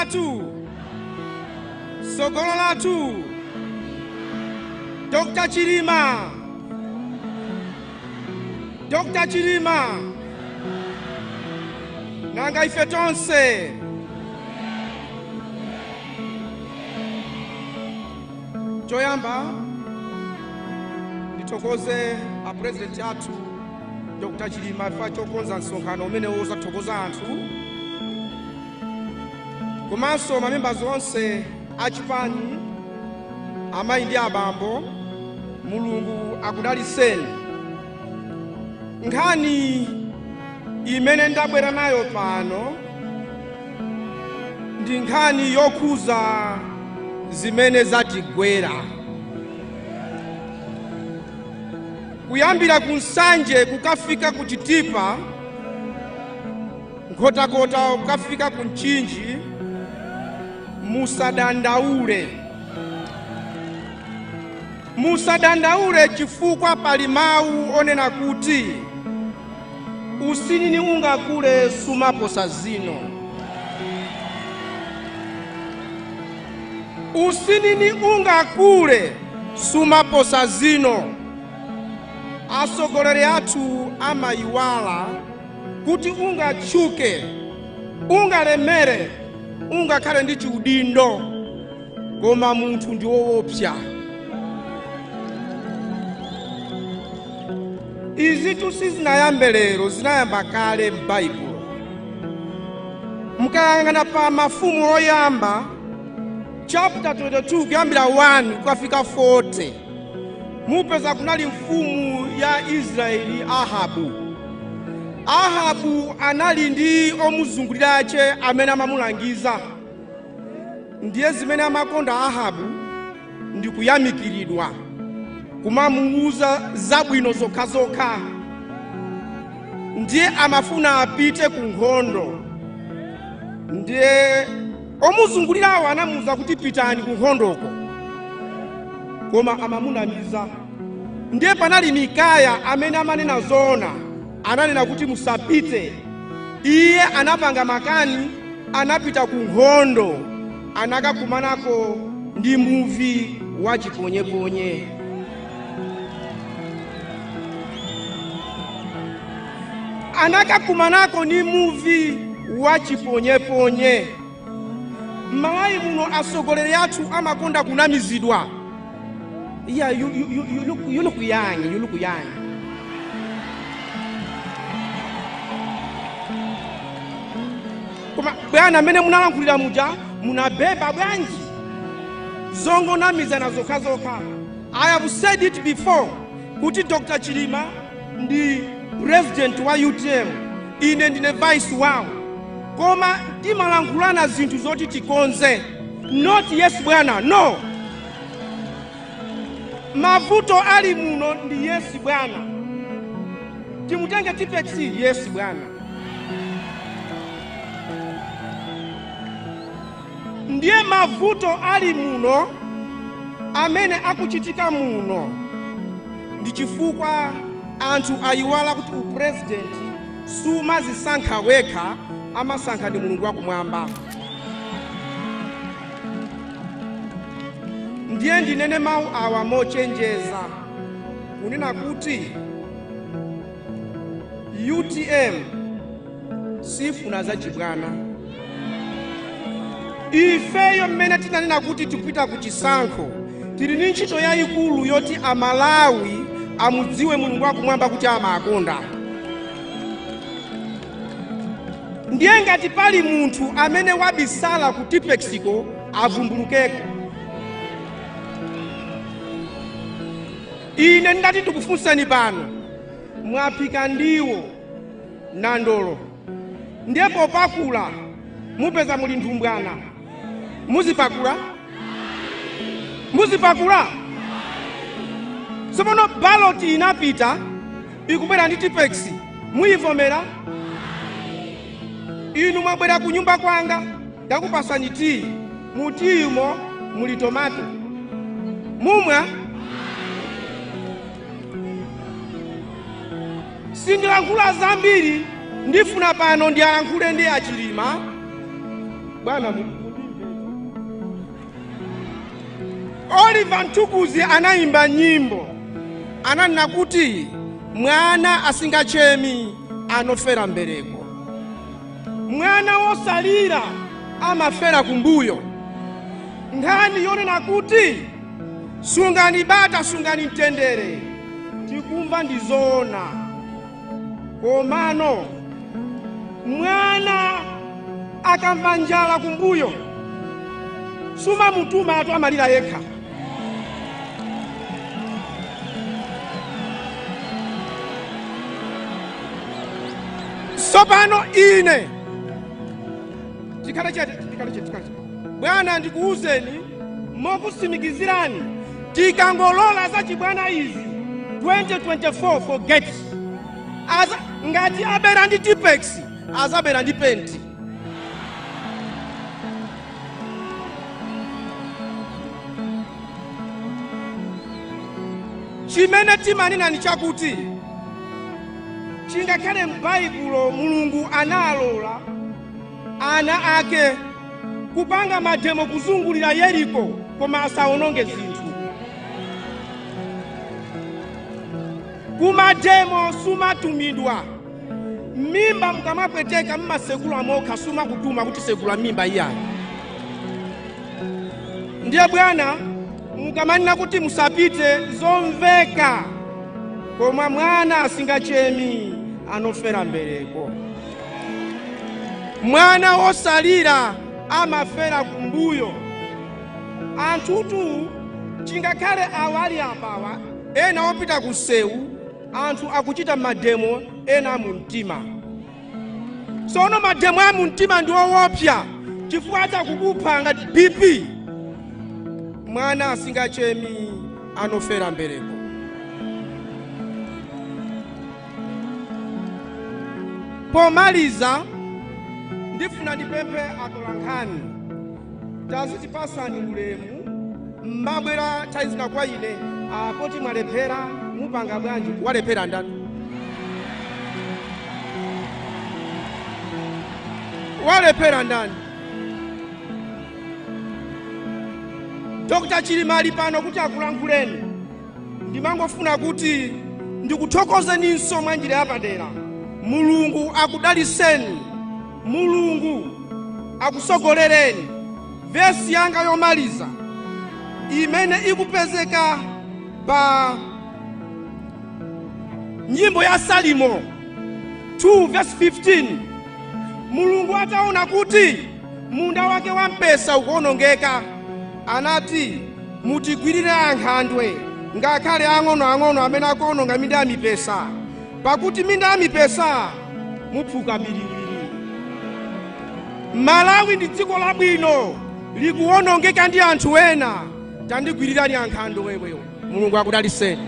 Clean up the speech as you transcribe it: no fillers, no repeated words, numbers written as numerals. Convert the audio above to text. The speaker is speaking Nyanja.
Lathu, tsogolo lathu, Dr. Chilima, Dr. Chilima. Nanga ife tonse? Choyamba ndithokoze a president athu Dr. Chilima chifukwa chokonza msonkhano umene wozathokoza anthu, komanso mamembers onse achipani, amayi ndi abambo, Mulungu akudaliseni. Nkhani imene ndabwera nayo pano ndi nkhani yokhuza zimene zatigwera kuyambira ku Nsanje kukafika ku Chitipa, Nkhotakota kukafika ku Mchinji. Musadandaule, musadandaule, chifukwa pali mawu onena kuti usinini ungakule sumaposa zino. Usinini ungakule sumaposa zino. Atsogoleri athu amayiwala kuti ungatchuke, ungalemere, ungakhale ndi chiudindo, koma munthu ndi woopsa. Izitu sizinayambe lero, zinayamba kale m'Baibulo. Mukayang'ana pa Mafumu Oyamba chapter 22 kuyambira 1 kukafika 40, mupeza kunali mfumu ya Israeli, Ahabu. Ahabu anali ndi omuzungulira ache amene amamulangiza. Ndiye zimene amakonda Ahabu ndi kuyamikiridwa, kumamuuza zabwino zokhazokha. Ndiye amafuna apite ku nkhondo. Ndiye omuzungulirawo anamuuza kuti pitani ku nkhondoko, koma amamunamiza. Ndiye panali Mikaya amene amanena zoona, ananena kuti musapite. Iye anapanga makani, anapita ku nkhondo, anakakumanako ndi muvi wa chiponyeponye. Anakakumanako ndi muvi wa chiponyeponye. M'Malawi muno atsogoleri athu amakonda kunamizidwa. Yeah, you look young, you look young. Koma bwana, amene munalankhulira muja munabeba bwanji? Zongonamizana zokhazokha. I have said it before kuti Dr. Chilima ndi president wa UTM, ine ndine vice wawo, koma timalankhulana zinthu zoti tikonze, not "Yes bwana." No, mavuto ali muno ndi "Yes bwana." Timutenge Tipex, "Yes bwana." Ndiye mavuto ali muno amene akuchitika muno ndi chifukwa anthu ayiwala kuti upresident sumazisankha wekha, amasankha ndi Mulungu wakumwamba. Ndiye ndinene mawu awa mochenjeza kunena kuti UTM sifuna zachibwana. Ifeyo mmene tinanena kuti tikupita ku chisankho, tili ndi ntchito yayikulu yoti Amalawi amudziwe Mulungu wakumwamba kuti amakonda. Ndiye ngati pali munthu amene wabisala ku Tipexiko, avumbulukeko. Ine ndati ndikufunseni pano, mwaphika ndiwo nandolo, ndiye popakula mupeza muli nthumbwana, muzipakula? Muzipakula? Tsopano ballot inapita, ikubwera ndi Tipex, muyivomera? Inu mwabwera ku nyumba kwanga, ndakupasani tiyi, mu tiyimo muli tomato, mumwa? Sindilankhula zambiri, ndifuna pano ndiyankhule ndi Achilima. Bwana, Oliver Mtukudzi anayimba nyimbo, ananena kuti mwana asingachemi anofera mbereko. Mwana wosalira amafera kumbuyo. Nkhani yonena kuti sungani bata, sungani mtendere, tikumva ndi zoona, komano mwana akamva njala kumbuyo sumamutuma atu, amalira yekha. Tsopano ine tikhale chete, tikhale chete, tikhale chete. Bwana, ndikuwuzeni mokusimikizirani, tikangolola za chibwana izi 2024, forget. Aza, ngati abera ndi Tipp-Ex, azabera ndi penti. Chimene timanena ni chakuti chingakhale m'Baibulo Mulungu analola ana ake kupanga mademo kuzungulira Yeriko, koma asawononge zinthu. Kumademo sumatumidwa. Mimba mukamapweteka mmasekula mokha, sumakutuma kuti sekula mimba iyayi. Ndiye bwana, mukamanena kuti musapite, zomveka, koma mwana asingachemi anofera mbereko. Mwana wosalira amafera kumbuyo. Anthutu chingakhale awa ali apawa, ena opita ku sewu, anthu akuchita mademo ena mumtima. Sono mademo a mumtima ndi owopsa chifukwa atakukupha ngati BP. Mwana asingachemi anofera mbereko. Pomaliza, ndifuna ndipemphe atolankhani, tazitipasani ulemu. Mmabwera nthawi zina kwa ine apoti mwalephera, mupanga bwanji? Walephera ndani? Walephera ndani? Dr Chilima ali pano kuti akulankhuleni. Ndimangofuna kuti ndikuthokozeninso mwa njira yapadera. Mulungu akudaliseni, Mulungu akusogolereni. Vesi yanga yomaliza imene ikupezeka pa nyimbo ya Salimo 2 verse 15: Mulungu ataona kuti munda wake wampesa ukuonongeka, anati, "Mutigwirire ankhandwe, ngakhale ang'onoang'ono, amene akuononga minda ya mipesa, pakuti minda ya mipesa muphuka biriwiri." Malawi ndi dziko labwino, likuwonongeka ndi anthu ena. Tandigwirirani ankhandwe wewewo. Mulungu akudaliseni.